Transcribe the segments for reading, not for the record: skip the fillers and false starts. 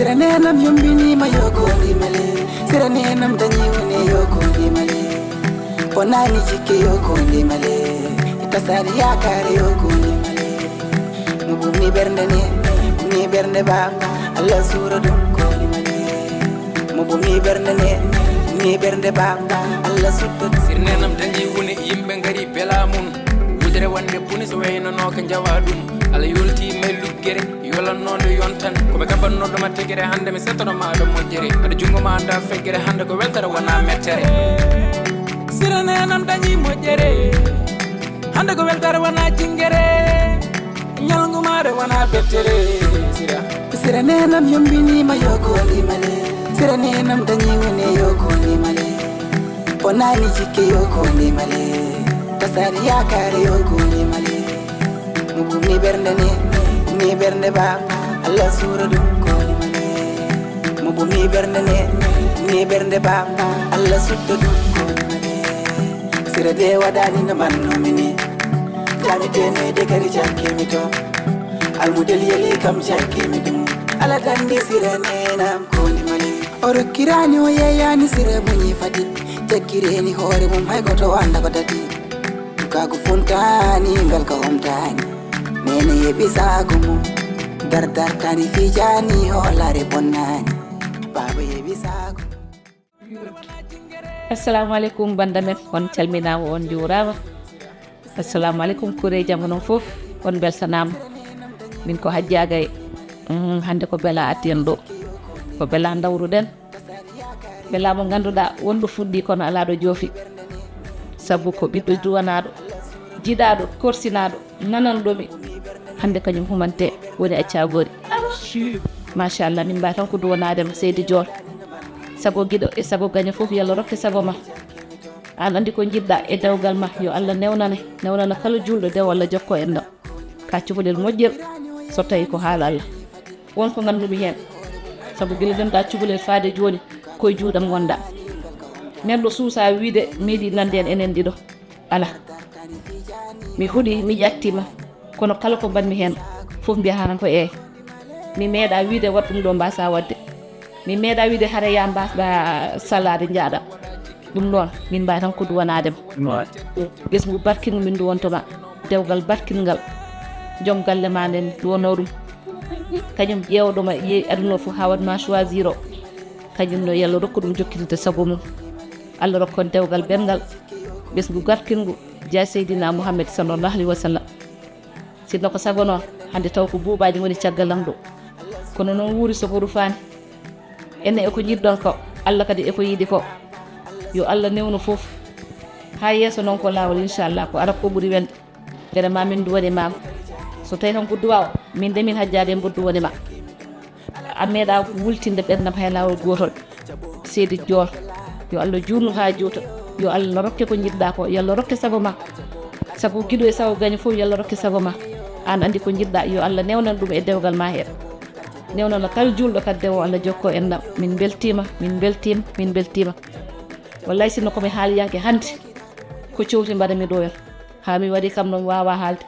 Siranenam yumbini mayoko ni male. Siranenam danyiwene yoko ni male. Ponani jike yoko ni male. Itasari yakare yoko ni male. Mubuni bernde ni bernde baba. Allah sura dum ko ni male. Mubuni bernde ni bernde baba. Allah sutta. Siranenam danyiwene yimbe ngari belamun. Wudere wande puni so wayno no ka jawadum. Ala yolti may luggere yola nondo yontan ko be kabanno do mategere hande mi settono ma do mojjere ado jungo ma anda feggere hande ko weltara wana mettere siranenam dañi mojjere hande ko weltara wana jingere nyalngu ma de wana bettere siranenam yombini mayoko ni male siranenam dañi wone yoko ni male ponani jike yoko ni male tasari yakare yoko ni male mubuni bernde ni bernde baba Allah sura dum ko ni male mubuni bernde ni bernde baba Allah sutta dum ko ni male sira de wadani no manno mini jami tene de kari jakke mi to almudel yeli kam jakke mi dum ala gandi sira nenam ko ni male oro kirani o yeyani sira bunyi fadi jakkireni hore mum hay goto wanda ko dadi kago fontani ngal ka homtani nene yebisago mum dardar tani fijani holare bonnani baba yebisago. Assalamu alaikum bandamen on calminama on diurama. Assalamu alaikum kure jamono fof on belsanama min ko hajjaga hande ko bela atten do ko bela dawruden bela mo ganduda wondu fuddi kono ala do jofi sabu ko biddo duwanado jidado korsinado nanandomi hande kanyum humante woni accagori machallah min mba tan ko duwanade seydi jor sago gido e sago gagne fof yalla rokke sago ma an andi ko jidda e dewgal ma yo Allah newnana kala juldo de walla jokko en do ka cufudel mojjel so tawi ko haala Allah won ko ngandumi hen sabu gila den da cufulel faade joni koy juudam gonda neddo suusa wiide midi nande en enen dido ala mi hudi mi jattima kono kala ko banmi hen fof mbiya hanan ko mi meeda wiide waddum do mbasa wadde mi meeda wiide hare ya mbasda salade jaada dum non min mbay tan ko duwanadem gesmu barkin min du wontoma dewgal barkingal jom galle ma nden duwonorum kanyum jewdoma yi aduna fu hawat ma choisiro kanyum no yalla rokkudum jokkinte sago mum Allah rokkon dewgal bengal besgu garkingu ja Seydina Muhammad sallallahu alaihi wasallam sidno ko sagono hande taw ko buubaji woni ciagalam do kono non wuri so rufani enne e ko jiddon ko Allah kadi e ko yidi ko yo Allah newno fof ha yeso non ko lawol inshallah ko ara ko buri welde gere ma min duwade ma so tay tan ko duwaw min de min hajjade mboddu woni ma ameda wultinde bernam hay lawol gotol Seydi Dior yo Allah jurnu ha jota yo Allah rokke ko jidda ko yalla rokke sago ma sabu gido e sago gagne fof yalla rokke sago ma an andi ko jidda yo Allah newnan dum e dewgal ma he newnan kal juldo kadde o Allah jokko en dam min beltima wallahi sinno ko mi haali yanke hande ko ciowti mbada mi doyal ha mi wadi kam non wawa haalde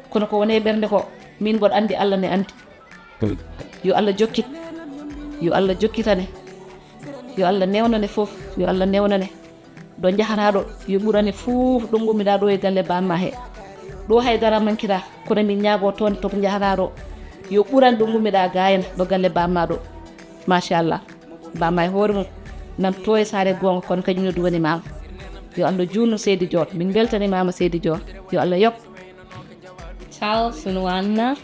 kono ko wone bernde ko min bod andi Allah ne andi yo Allah jokkitane yo Allah newnane fof yo Allah newnane do jaharado yo burane fof do gomida do e galle bamma he do haydara mankira kono min nyaago ton to jaharado yo buran do gomida gayen do galle bamma do machallah bamma hoore mum nam to e sare gonga kon kanyum no duwani mam yo Allah juurno Seydi Dior min beltani mama Seydi Dior yo Allah yok. Ciao, sono Anna,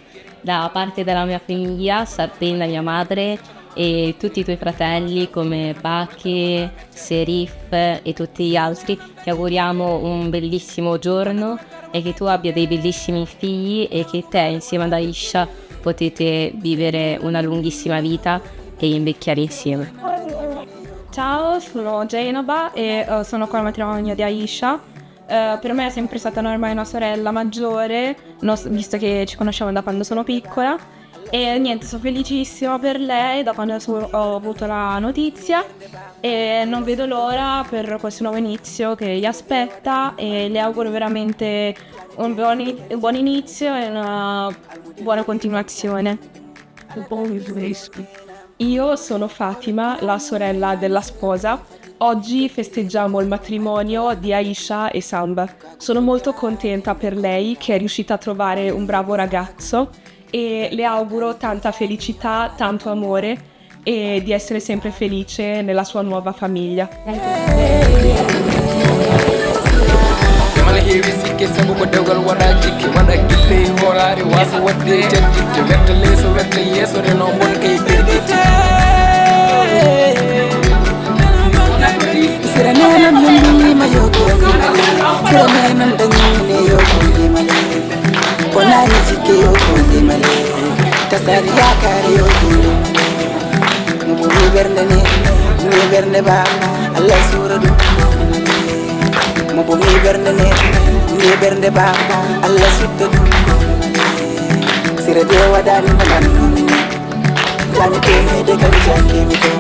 da parte della mia famiglia, Sabrina, mia madre, e tutti i tuoi fratelli come Bacche, Serif e tutti gli altri. Ti auguriamo un bellissimo giorno e che tu abbia dei bellissimi figli e che te insieme ad Aisha potete vivere una lunghissima vita e invecchiare insieme. Ciao, sono Genova e sono con il matrimonio di Aisha. Per me è sempre stata ormai una sorella maggiore, visto che ci conosciamo da quando sono piccola. E niente, sono felicissima per lei da quando ho avuto la notizia e non vedo l'ora per questo nuovo inizio che gli aspetta e le auguro veramente un buon inizio e una buona continuazione. Io sono Fatima, la sorella della sposa. Oggi festeggiamo il matrimonio di Aisha e Samba. Sono molto contenta per lei che è riuscita a trovare un bravo ragazzo e le auguro tanta felicità, tanto amore e di essere sempre felice nella sua nuova famiglia. mala heewi sikke sabu ko dewgal waɗa jikke waɗa gille hoolare wasa wadde jajjitte wetta leeso wetta yeeso reno mon kay perditte sira nenam yombinima yogonimale sira nenam dañine yogonimale bonani jikke yogonimale tasari yakare yogonimale mubo mi bernde ni bernde ba allah sura ɗum mubo mi bernde ba allah sutta ɗum sira de waɗani no mannumini jami temede kam jakkimi to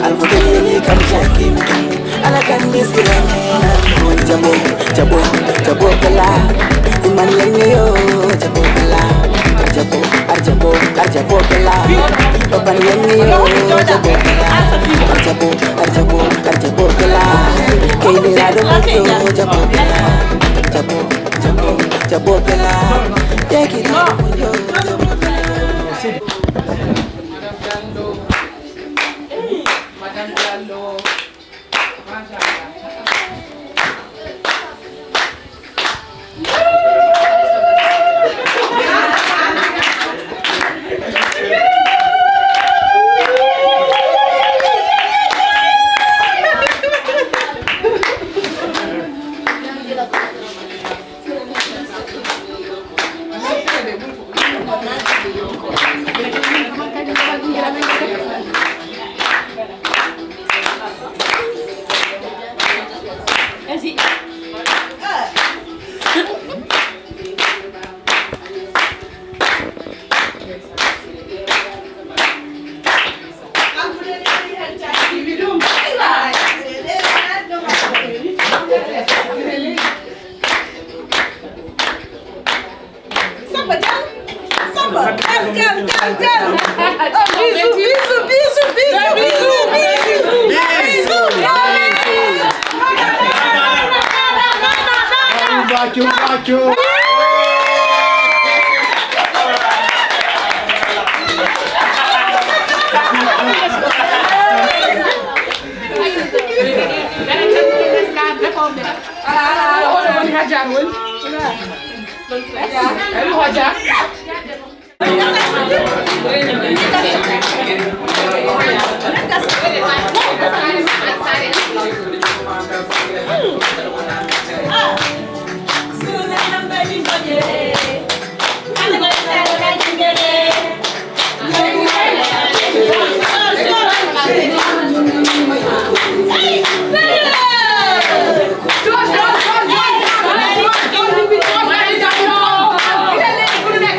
almudeli kam jakkimi to ala kandi sira nena jabo bala iman lengeyo jabo bala arjabo bala baban lengeyo jabo bala arjabo bala kayni lado mato jabo bala jabo bala yeki lado yo jabo bala Madame Diallo Bacio.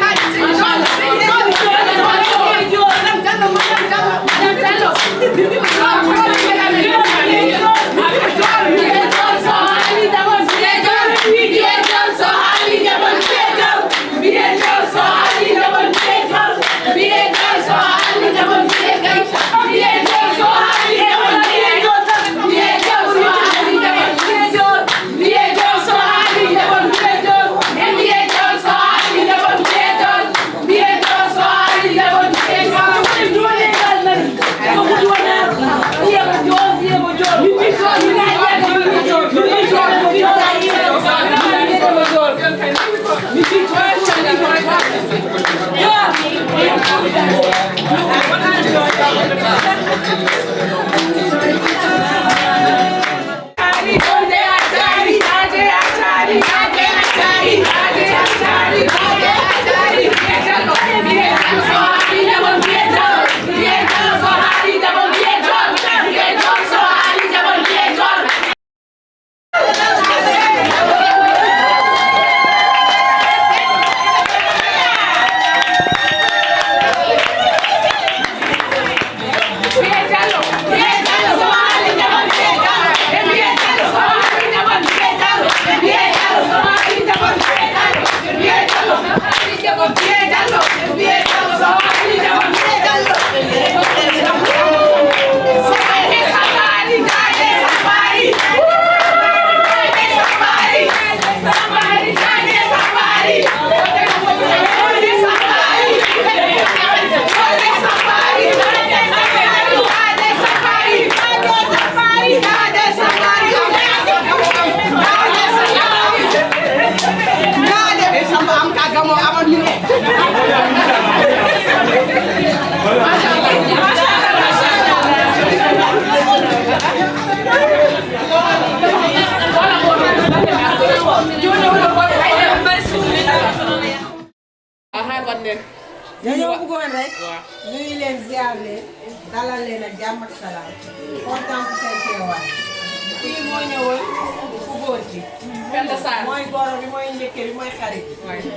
Hey! ziar leen dalal leen ak jàmm ak salaam kontaan ci seen teewaay kii moo ñëwoon ku góor ci Penda Sarr mooy goro bi mooy njëkke bi mooy xarit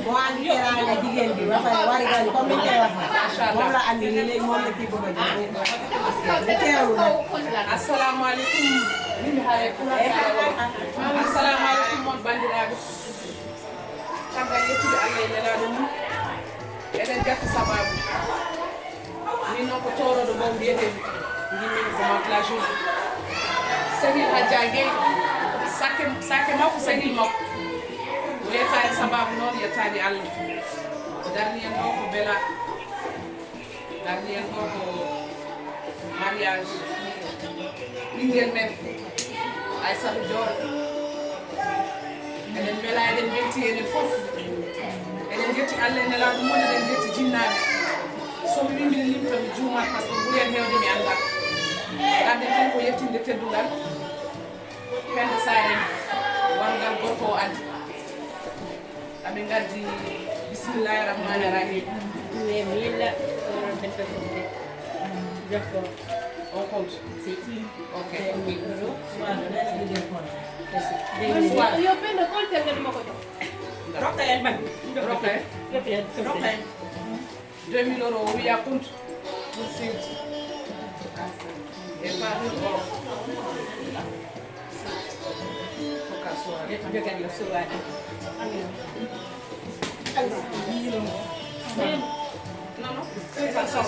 moo andi teraanga jigéen bi ba pare wari gani comme ni ñu koy waxee moom la andi nii léegi moom la kii bëgg a jox bu teewlu nag assalamualaikum assalamualaikum mon bandiraɓe caggal yettude allah e nelaɗo mum eɗen ƴetta sababu min noon ko toroɗo mom mbiyeten jinmin ko ma plage uji sehil hajja gueyi sake makko sehil makko o yettani sababu noon yettani allah darni en ɗo ko bela darni en ɗo ko mariage ɓinguel men Aissata Dior eɗen beela eɗen jetti enen fof eɗen jetti allah e nelaɗo mum eɗen jetti jinnaɓe somi wi mbiɗa limta mi juumat par ce que ɓuuri en hewde mi anda ganden tan ko yettinde teddugal Penda Sarr en wargal gorko o andi amin gaddi bisimillahi rahmani rahim on compte ok Io prendo colpi al mio coto. Rokhaya 2000 € o wiya compte pour sewti e parmi o foka soirée jogani soirée non non c'est pas ça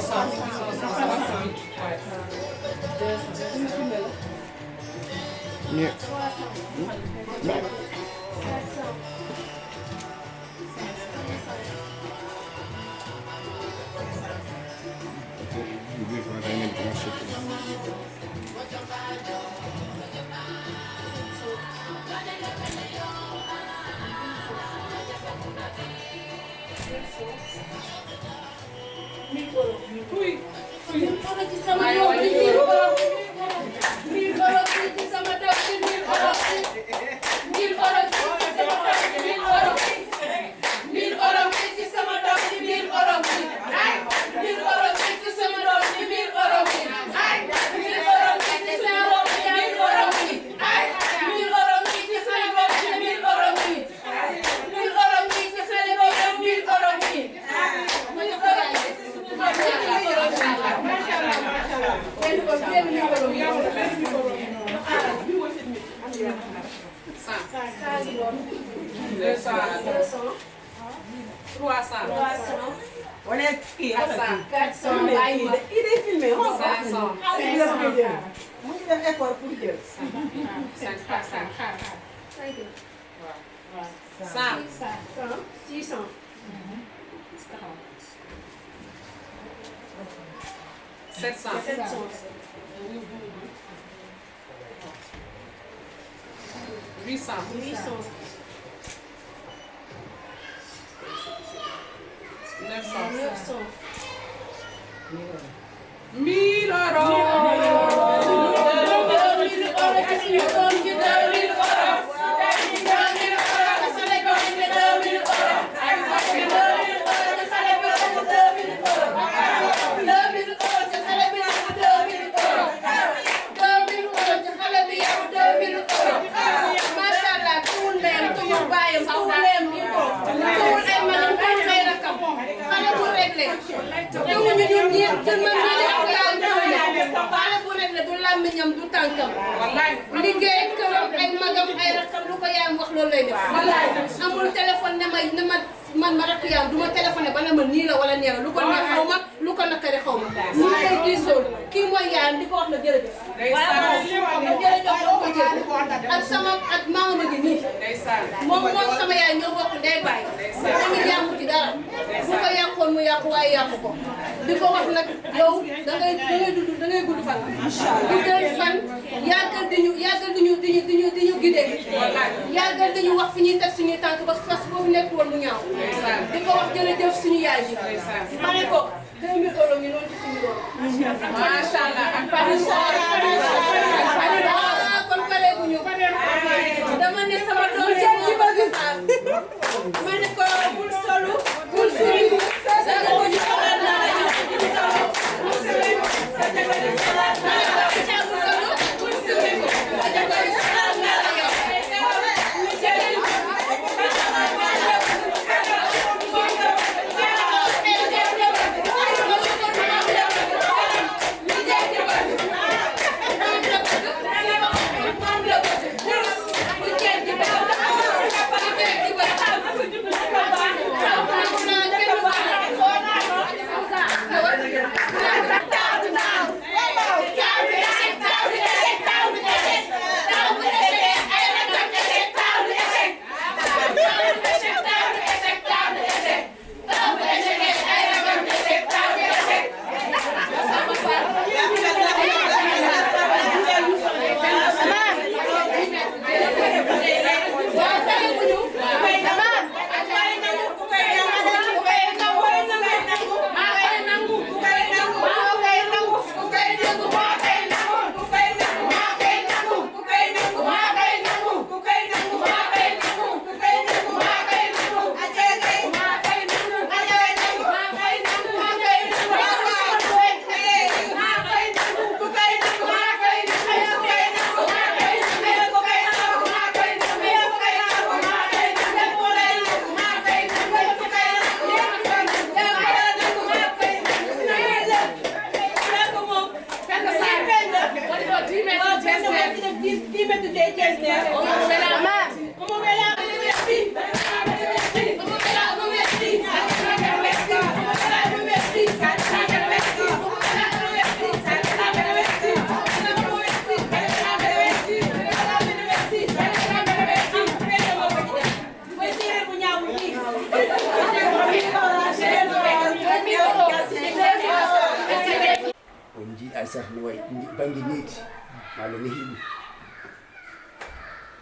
amul téléphone ne ma man ma rakk yaam du ma téléphoné ba ne ma nii la wala nee la lu ko neex xaw ma lu ko nakari xaw ma ñu ngi lay diisool kii mooy yaayam di ko wax na jërëjëf jërëjëf doo ko jël ak sama ak maama gi nii moom sama yaay ñoo bokk ndey baay tamit yàqu ci dara bu ko yàqoon mu yàqu waaye yàqu ko di ko wax nag yow da ngay gudd fan guddal fan yàggal di ñu gidee yàggal di ñu wax fi ñuy teg suñuy tànk ba fas boobu nekk woon mu ñaaw di ko wax jërëjëf suñu yaay ji ma ne ko 2000 € ngi noonu ci suñu doon macha allah ak kon pareeguñu dama ne sama doom ci bëgg ma ne ko bul solu bul sulu Chi mette dei gesti? Come ve la on jiiɗa sah no wayi banggue needi walla no hiiɗi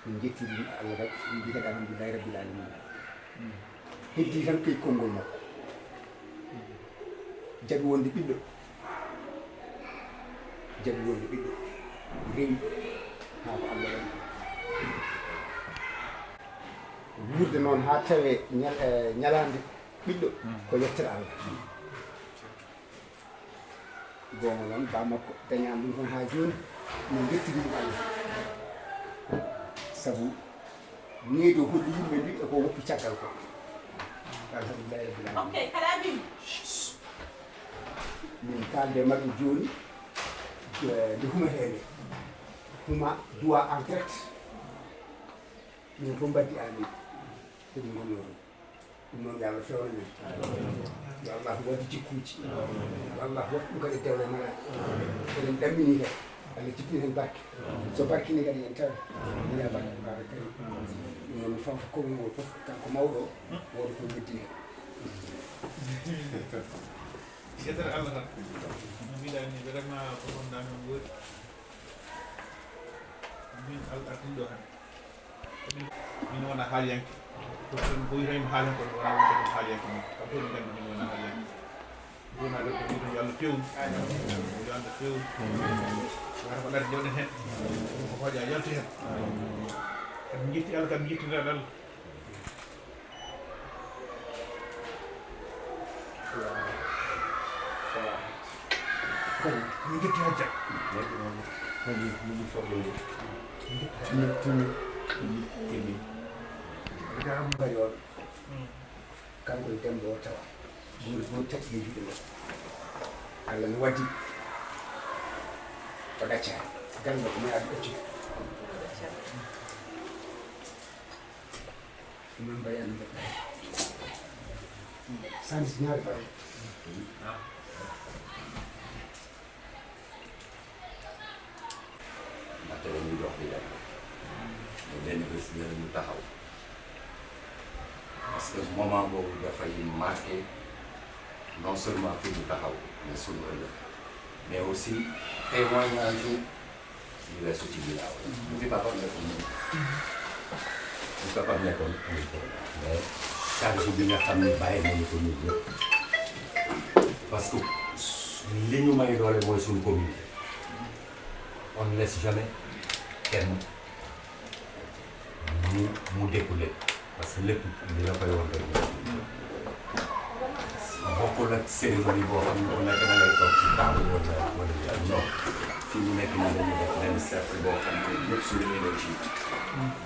min jettiri Allah rek min mbi kadi alhamdulillahi rabbil alamin heddi tan koye konngol makko jaɓi wonde ɓiɗɗo rewi haa ko Allah waɗi wurde noon haa tawe ñalande ɓiɗɗo ko yettere Allah gonga noon ba makko dañani ɗum tan ha joni min gettiri ɗum Allah saabu needi o holli yimɓe mbi e ko woppi caggal ko alhamdulillahi rabbil alamin min kalde maɓɓe joni nde humetede huma duwa en direct min fof mbaddi amin eɗum gonno ɗum ɗum noon yo Allah fewna men yo Allah waɗi jikkuji yo Allah waɗi ɗum kadi dewle malade eɗen ɗammini kadi Allah jippini hen barke so barkini kadi yen tawe ya barke mbaɗa kadi ɗum noon mi famta commune ngol fof kanko mawɗo o woda ko weddi hen yettere Allah tan no mbiɗa ni vraiment ko ɗon damen goori min artini ɗo tan min wona haalyanke ko witami haalen ko wona wonde haalyanke min kam fof min gandi min wona haalyanke wona ɗo ko wiɗo yo Allah fewnu yo Allah fewnu wata ko ɗaɗi jewɗen hen ko hooƴa yaltu hen kadi mi jetti Allah kadi mi jettiraɗo Allah min jetti hajja bari on kanko e dembo o tawa ɓuri fof taƴƴi e juuɗe makko Allah no waddi o ɗaccani galno ko mayaɗo ɗaccu min mbayi andi mbaɗɗa sanis ñaari faye ndaxte dañuy dox di dem mais benn bés dinañu taxaw parce que moment boobu dafay marqué non seulement fi ñu taxaw mais suñu ëllëg mais aussi témoignage yu weesu ci ginnaaw bu fi papa nekkoon bu papa nekkoon mais charge bi nga xam ne bàyyi nañu ko ñun ñëpp parce que li ñu may doole mooy suñu communauté on ne laisse jamais kenn mu découlé parce que lépp dina koy woon rek bokkul ak cérémonie boo xam ne bu nekk da ngay toog ci table wala non fii mu nekk nii dañuy def benn cercle boo xam ne ñëpp suñu énergie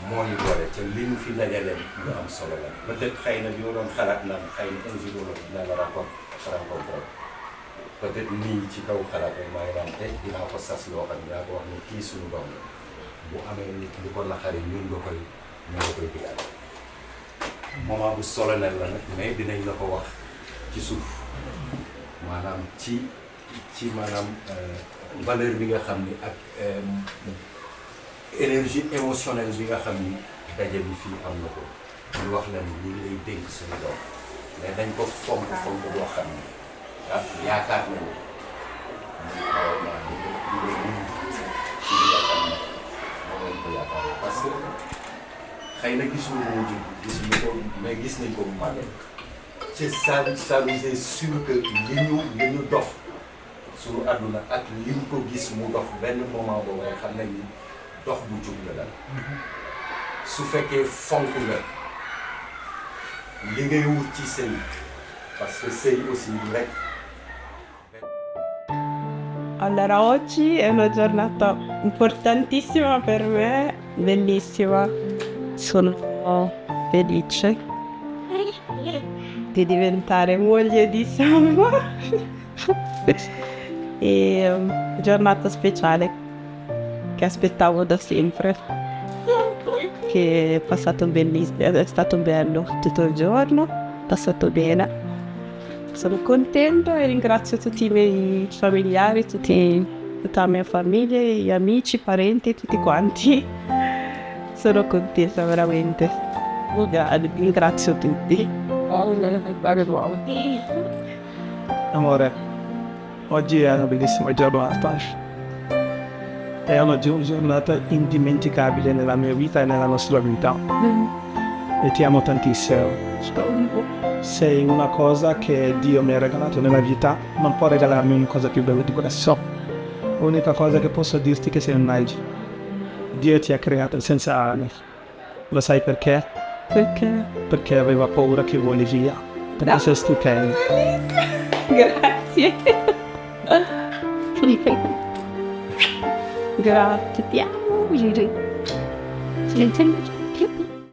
moo ñu boole te li ñu fi dajale lu am solo la peut-être xëy na li ma doon xalaat naan xëy na un jour dina la rencontre peut-être nii ci kaw xalaat rek maa ngi daan te dinaa ko sas loo xam ne dinaa ko wax ne kii suñu doom la bu amee nit lu ko naqari ñun nga koy digal moment bu solennel la nag mais dinañ la ko wax ci suuf maanaam ci maanaam valeur bi nga xam ni ak énergie émotionnelle bi nga xam ni daje bi fii am na ko ñu wax la ni ñu ngi lay dénk suñu doom mais dañ ko fonk boo xam ni ah yaakaar nañu ci li nga xam ne moom lañ ko yaakaar parce que xëy na gisuñu ko mais gis nañ ko bu màggal ci ça nous est sûr que li ñu dox suñu àdduna ak li ñu ko gis mu dox benn moment boobu rek xam nañ ni dox bu jub la daal su fekkee fonk nga li ngay wut ci sëy parce que sëy aussi rek. Allora, oggi è una giornata importantissima per me, bellissima. Sono felice di diventare moglie di Samba. E giornata speciale. che aspettavo da sempre, che è passato bellissimo, è stato bello tutto il giorno, passato bene. Sono contenta e ringrazio tutti i miei familiari, tutta la mia famiglia, gli amici, i parenti, tutti quanti. Sono contenta veramente. Ringrazio tutti. Amore, oggi è una bellissima giornata. È una giornata indimenticabile nella mia vita e nella nostra vita. E ti amo tantissimo. Sei una cosa che Dio mi ha regalato nella vita, non può regalarmi una cosa più bella di questo. L'unica cosa che posso dirti è che sei un angelo. Dio ti ha creato senza ali. Lo sai perché? Perché? Perché aveva paura che voli via. Perché sei stupendo. Grazie. Grazie, ti amo.